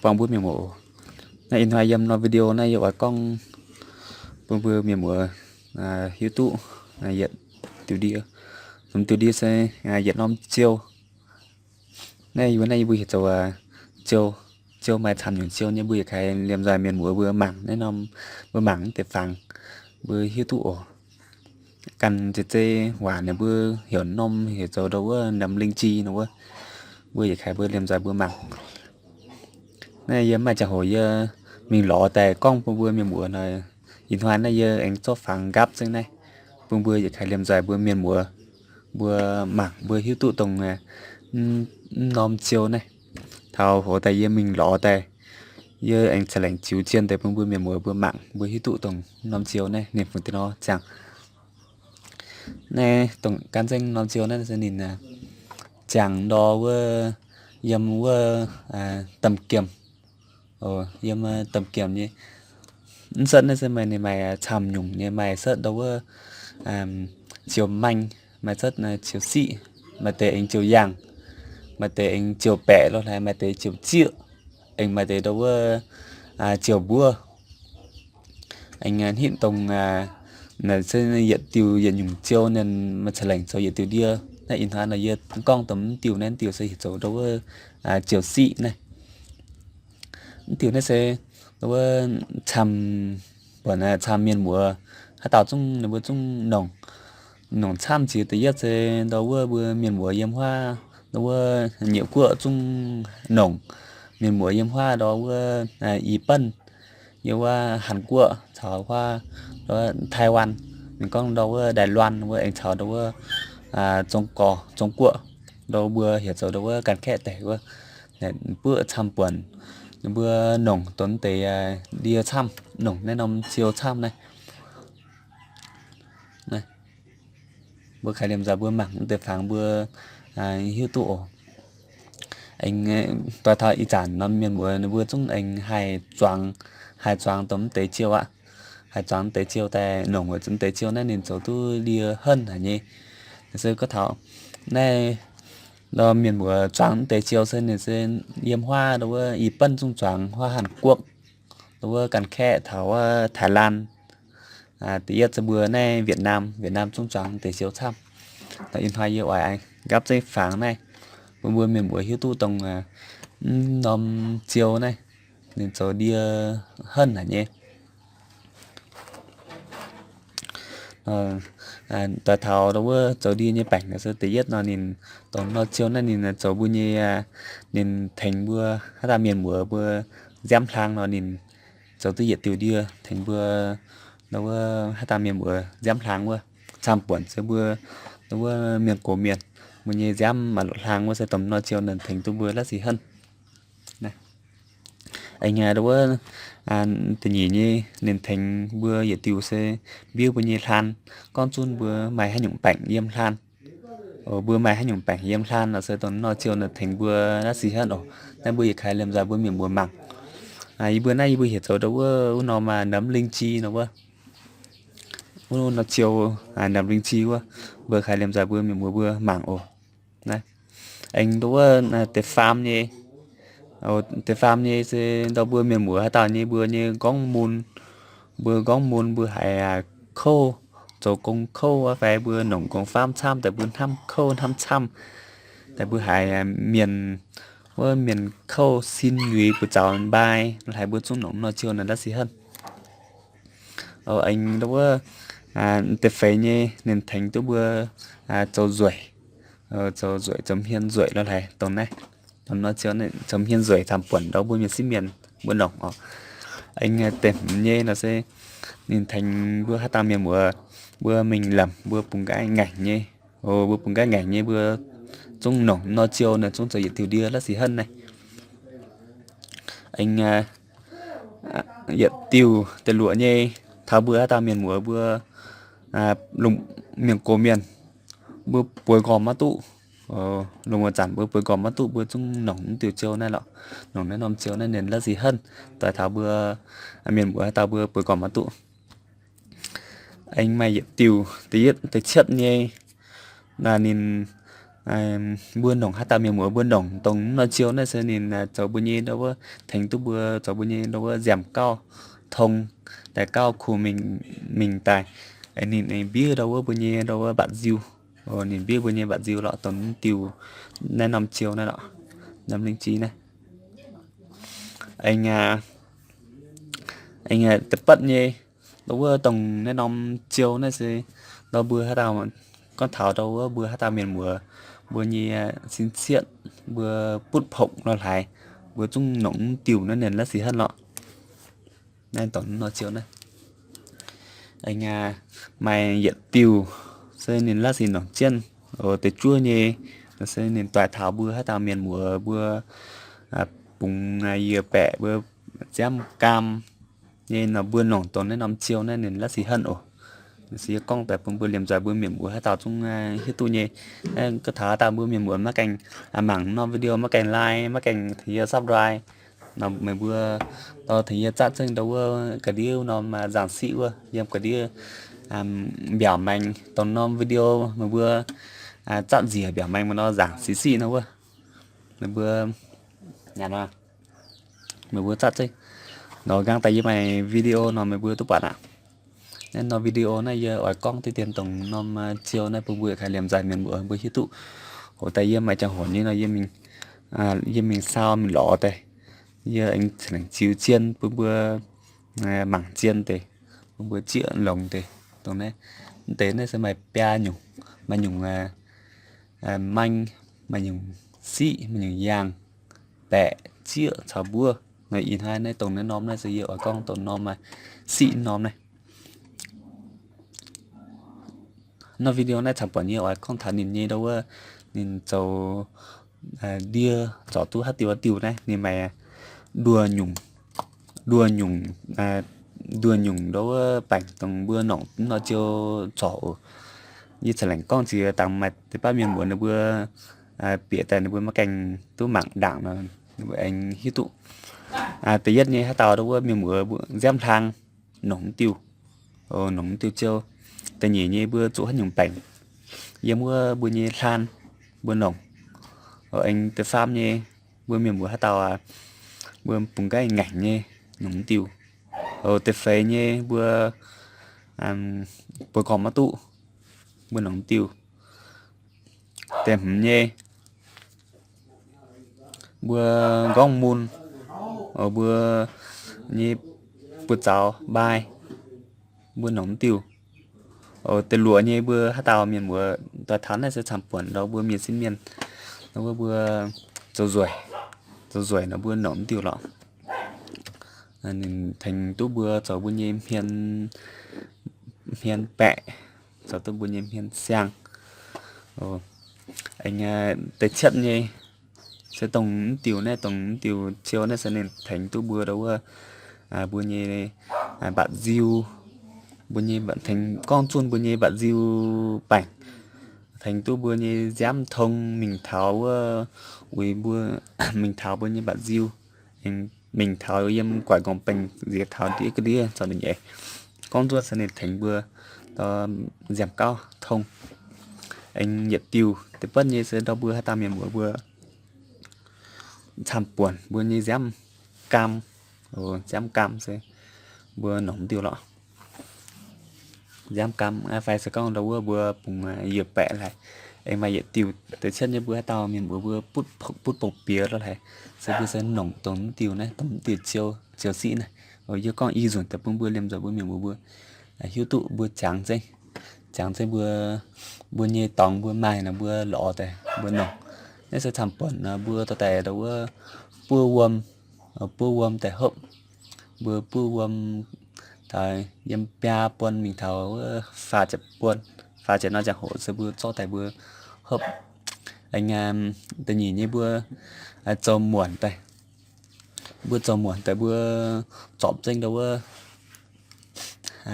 buangh mbuo mienh muoz oc. Naaiv ih hnoi yiem norm video naaiv yie oix gorngv bun mbuo mienh muoz hiuv duqv yietc diuh ndie. Lomh diuh ndie se yietc norm ziou. Naaiv yie mbuo, naaiv yie mbuo heuc zoux ziou, ziou maaih camv nyungc ziou nyei, mbuo yietc kaaix liemh nzoih mienh muoz mbuo mangc naaiv norm, mbuo mangc mv deix fangx, mbuo hiuv duqv oc. Ganh zeiz zeiz waac ninh mbuo heuc norm heuc zoux ndau wuov nấm linh chi nor wuov, mbuo yietc kaaix mbuo liemh nzoih mbuo mangc. Naaiv yie maaih ziangh hoc yie mingh lorz daaih gorngv bun mbuo mienh muoz nor, ih hnoi naaiv yie aengx zorqv fangx nqaapv zengv naaiv bun mbuo yietc kaaix liemh nzoih mbuo mienh muoz mbuo mangc mbuo hiuv duqv dongh mv norm ziou naaiv. Taux hoc daaih yie mingh lorz daaih, yie aengx ca'lengc ziux zien deix bun mbuo mienh muoz mbuo mangc mbuo hiuv duqv dongh norm ziou naaiv ninh fungc deix nor ziangh. Naaiv dongh gan zengv norm ziou naaiv se ninh ziangh ndau wuov, yiem wuov Domh Giemh, yiem Domh Giemh nyei. Mv setv naaiv se maaih, ninh maaih camv nyungc nyei, maaih setv ndau wuov ziouc maengh, maaih setv ziouc siqv, maaih deix aengx ziouc yangh, maaih deix aengx ziouc baeqc lo hlaaix, maaih deix ziouc zieqv, aengx maaih deix ndau wuov ziouc mbuov. Aengx hitv dongh naaiv se yietc diuh yietc nyungc ziou ninh maaih ca'lengc zoux yietc diuh ndie. Naaiv ih hnoi nor yie gorngv dongh mv diuh naaiv, mv diuh se heuc zoux ndau wuov ziouc siqv naaiv. Mv diuh naaiv se ndau wuov camv, buonc camv mienh muoz haaix dauh zungv, ninh mbuo zungv nongc, nongc camv jiex. Da'yietv se ndau wuov mbuo mienh muoz yiem huaav ndau wuov nyeic guoqv zungv nongc. Mienh muoz yiem huaav ndau wuov i Benv, yiem wuov Hàn Quốc caux huaav Taiwan, ninh gorngv ndau wuov Đài Loan wuov aengx caux ndau wuov Zong Gò, Zong Guoqv, ndau mbuo heuc zoux ndau wuov ganh kaeqv daic wuov, buoqv camv buonc. Ninh mbuo nongc dongh deix ndie camv, nongc naaiv norm ziou camv naaiv. Mbuo kaaix liemh nzoih mbuo mangc mv deix fangx mbuo hiuv duqv oc. Aengx doix taux ih zanc norm mienh muoz ninh mbuo zungv aengx haih zuangx, haih zuangx dongh mv deix ziou aqv. Haih zuangx mv deix ziou daaih nongc weic zuqc mv deix ziou naaiv ninh zoux duqv ndie henv haic nyei. Se gorngv taux naaiv norm mienh muoz zuangx mv deix ziou se ninh se yiem huaav ndau wuov i Benv zungv zuangx, huaav Hàn Quốc, ndau wuov ganh kaeqv taux wuov Thái Lan. Da'yietv se mbuo naaiv Việt Nam, Việt Nam zungv zuangx mv deix ziou camv. Ih hnoi yie oix nqaapv zeiv fangx naaiv bun mbuo mienh muoz hiuv duqv dongh mv norm ziou naaiv ninh zoux ndie henv haic nyei. Doix taux ndau wuov zoux ndie nyei baengc se da'yietv nor ninh dongh nor ziou naaiv ninh zoux mbuo nyei, ninh tengx mbuo haaix dauh mienh muoz mbuo nziaamv hlang nor ninh zoux duqv yietc diuh ndie tengx mbuo ndau wuov haaix dauh mienh muoz nziaamv hlang wuov. Camv buonc se mbuo ndau wuov mienh gox mienh, mbuo nyei nziaamv maaih loc hlang wuov se dongh nor ziou ninh tengx duqv mbuo la'sic henv. Aengx ndau wuov da'nyeic nyei ninh tengx mbuo yietc diuh se mbiuv mbuo nyei hlaan, gorngv zunv mbuo maaih haaix nyungc baengc yiem hlaan. Mbuo maaih haaix nyungc baengc yiem hlaan nor se dongh nor ziou ninh tengx mbuo la'sic henv oc. Naaiv mbuo yietc kaaix liemh nzoih mbuo mienh muoz mangc. Yie mbuo naaiv yie mbuo heuc zoux ndau wuov wuov norm nấm linh chi nor wuov, wuov nor ziou nấm linh chi wuov, mbuo kaaix liemh nzoih mbuo mienh muoz mbuo mangc oc. Aengx ndau wuov deix faam nyei, deix faam nyei se ndau mbuo mienh muoz haaix dauh nyei mbuo nyei nqorngv mun, mbuo nqorngv mun mbuo haiz kouv, zoux gong kouv wuov fai mbuo nongc gong faam camv daaih mbuo hnamv kouv hnamv camv daaih mbuo haiz mienh, wuov mienh kouv sin yuiz buoz zaux mbai, haiz mbuo zungv nongc nor ziou naaiv la'sic henv. Aengx ndau wuov deix feix nyei ninh tengx duqv mbuo zoux nzueic, zoux nzueic, zoux hmien nzueic lo haiz dongh naaiv, dongh nor ziou zoux hmien nzueic camv buonc ndau mbuo mienh sieqv mienh mbuo nongc oc. Aengx deix hmz nyei nor se ninh tengx mbuo haaix dauh mienh muoz mbuo mingh lamh mbuo bungx nqaaiv ngaengc nyei, mbuo bungx nqaaiv ngaengc nyei mbuo zungv nongc nor ziou naaiv zungv zoux yietc diuh ndie la'sic henv naaiv. Aengx yietc diuh deix luoqc nyei taux mbuo haaix dauh mienh muoz mbuo lungh mienh gox mienh mbuo bueix nqorngv maiv duqv. Lungh muonz zanc mbuo bueix nqorngv maiv duqv mbuo zungv nongc mv diuh ziou naaiv lorqc, nongc naaiv norm ziou naaiv ninh la'sic henv doix taux mbuo mienh muoz haaix dauh mbuo bueix nqorngv maiv duqv. Aengx maaih yietc diuh deix yietv deix cietv nyei, ninh Mbuo nongc haaix dauh mienh muoz mbuo nongc dongh mv norm ziou naaiv se ninh zoux mbuo nyei ndo wuov, tengx duqv mbuo zoux mbuo nyei ndo wuov nziaamc gauh tong, daaih gauh kuh mingh, mingh daaih. Ninh, ninh mbiev ndo wuov mbuo nyei ndo wuov mbatc nziu. Ninh mbiev mbuo nyei mbatc nziu lorqc, dongh mv diuh naaiv norm ziou naaiv lorqc, norm lingh ji naaiv. Aengx, aengx da'batv nyei, ndo wuov dongh naaiv norm ziou naaiv se ndo mbuo haaix dauh, gorngv taux ndo wuov mbuo haaix dauh mienh muoz, mbuo nyei sin cietv, mbuo butv pongc lo hlaaix, mbuo zungv nongc mv diuh naaiv ninh la'sic henv lorqc. Naaiv dongh norm ziou naaiv. Aengx maaih yietc diuh se ninh la'sic nongc jienv, deix juov nyei, se ninh doix taux mbuo haaix dauh mienh muoz mbuo bungx yie baeqc mbuo nziaamv gaam nyei nor, mbuo nongc dongh naaiv norm ziou naaiv ninh la'sic henv oc. Se yie gorngv daaih bun mbuo liemh nzoih mbuo mienh muoz haaix dauh zungv hiuv duqv nyei. Gorngv taux haaix dauh mbuo mienh muoz maiv gaengh mangc norm video maiv gaengh like, maiv gaengh tengx yie subscribe nor, meih mbuo tengx yie zatv zengv ndo wuov ga'ndiev norm nzangc siqv wuov yiem ga'ndiev mbiaauc maengx dongh norm video meih mbuo zatv nziec mbiaauc maengx maaih nor nzangc siqv siqv nor wuov. Meih mbuo, meih mbuo zatv zengv nor nqaang daaih yie maaih video nor meih mbuo duqv buatc aqv. Naaiv norm video naaiv yie oix gorngv diqv dien dongh norm ziou naaiv bun mbuo yietc kaaix liemh nzoih mienh muoz mbuo hiuv duqv. Hoc daaih yie maaih ziangh hoc nyei nor yie mingh, yie mingh saau mingh lorz daaih, yie aengx cingx laengc ziux zien bun mbuo mangc zien deix, bun mbuo zieqv longx deix. Dongh naaiv, mv deix naaiv se maaih biaa nyungc, maaih nyungc maeng, maaih nyungc siqv, maaih nyungc yaangh, baeqc, zieqv caux mbuov. Ih hnoi naaiv dongh naaiv norm naaiv se yie oix gorngv dongh norm siqv norm naaiv. Norm video naaiv camv-buonc yie oix gorngv taux ninh nyei ndo wuov, ninh zoux ndie zorc duqv haaix diuh haaix diuh naaiv ninh maaih nduoh nyungc, nduoh nyungc, nduoh nyungc ndo wuov baengc dongh mbuo nongc mv norm ziou zorc oc. Yie cingx laengc gorngv ziex dangx maaih deix baav mienh muoz ninh mbuo bieqc daaih ninh mbuo maiv gaengh duqv mangc ndaangc nor, ninh mbuo aengx hiuv duqv. Da'yietv nyei haaix dauh ndo wuov mienh muoz nziaamv hlang, nongc mv diuh, nongc mv diuh ziou. Da'nyeic nyei mbuo zuqc haaix nyungc baengc yiem wuov mbuo nyei hlaan, mbuo nongc. Aengx da'faam nyei mbuo mienh muoz haaix dauh mbuo bungx nqaih ngaengc nyei, nongc mv diuh. Da'feix nyei mbuo buo gormx maiv duqv, mbuo nongc mv diuh. Da'hmz nyei mbuo nqorngv mun, mbuo nyei buoz-zaux mbaai, mbuo nongc mv diuh. Da'luoqc nyei mbuo haaix dauh mienh muoz doix taux naaiv se camv-buonc ndau mbuo mienh sieqv mienh, wuov mbuo zoux nzueic, zoux nzueic nor mbuo nongc mv diuh lorqc. Ninh tengx duqv mbuo zoux mbuo nyei hmien, hmien baeqc, zoux duqv mbuo nyei hmien siang. Aengx da'cietv nyei se dongh mv diuh naaiv, dongh mv diuh ziou naaiv se ninh tengx duqv mbuo ndau wuov mbuo nyei mbatc nziu, mbuo nyei tengx gorngv zunh mbuo nyei mbatc nziu baengc, tengx duqv mbuo nyei nziaamv tong mingh taux wuov, uix mbuo mingh taux mbuo nyei mbatc nziu, mingh taux yiem guaix nqorngv baengc nziex taux ndiev ga'ndiev zoux ninh nyei. Gorngv nzuonx se ninh tengx mbuo nziaamv gauh tong. Aengx yietc diuh da'betv nyei se ndau mbuo haaix dauh mienh muoz mbuo camv-buonc mbuo nyei nziaamv gaam, nziaamv gaam se mbuo nongc mv diuh lorqc. Nziaamv gaam fai se gorngv ndau wuov mbuo bungx yietc baeqc haic. Aengx maaih yietc diuh da'cietv nyei mbuo haaix dauh mienh muoz mbuo butv bungx bieqc lo haic, se mbuo se nongc dongh mv diuh naaiv, dongh mv diuh ziou, ziou siqv naaiv. Yie gorngv i nzunc daaih bun mbuo liemh nzunc mbuo mienh muoz mbuo hiuv duqv mbuo jangx zengv, jangx zengv mbuo, mbuo nyei dorngx mbuo maaih nor mbuo lorz daaih mbuo nongc. Naaiv se camv-buonc nor mbuo dorh daaih ndau wuov buov wuom, buov wuom daaih hopv. Mbuo buov wuom taux yiem biaa buon mingh taux wuov faah ziepc buon, faah ziepc nor ziangh hoc se mbuo zorqv daaih mbuo hopv. Aengx da'nyeic nyei mbuo zoux muonc daaih, mbuo zoux muonc daaih mbuo zorpc zengv ndau wuov,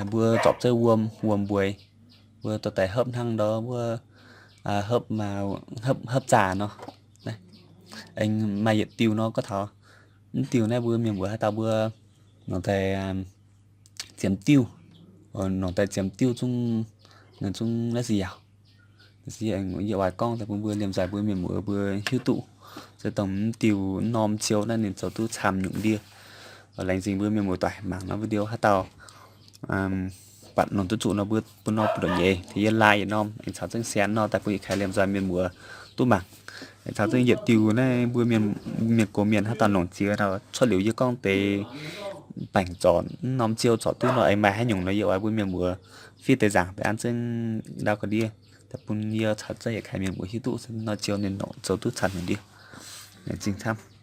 mbuo zorpc zengv wuom, wuom mbueix, mbuo dorh daaih hopv hnangv ndau wuov, hopv, hopv zaac nor. Aengx maaih yietc diuh nor gorngv taux mv diuh naaiv mbuo mienh mbuo haaix dauh mbuo nongc daaih ziemx diuh, nongc daaih ziemx diuh zungv, zungv naaiv se yaauc. Yie oix gorngv daaih bun mbuo liemh nzoih mbuo mienh muoz mbuo hiuv duqv, se dongh mv diuh norm ziou naaiv ninh zoux duqv camv nyungc ndie. Laengz zingh mbuo mienh muoz doic mangc norm video haaix dauh buatc longc duqv zuqc nor mbuo bun nor bun ndoqc nyeiz tengx yie like yietc norm, aengx caux zengv share nor daaih bun yietc kaaix liemh nzoih mienh muoz duqv mangc. Aengx caux zengv yietc diuh naaiv mbuo mienh gox mienh haaix dauh longc jiex nor, cuotv liuz yie gorngv deix baengc zorc norm ziou zorc duqv nor aengx maaih haaix nyungc nor, yie oix mbuo mienh muoz fiev deix nzaangc deix an zengv ndau ga'ndiev daaih bun yie caux zengv yietc kaaix mienh muoz hiuv duqv nor ziou ninh longc zoux duqv camv nyungc ndie. Laengz zingh camv.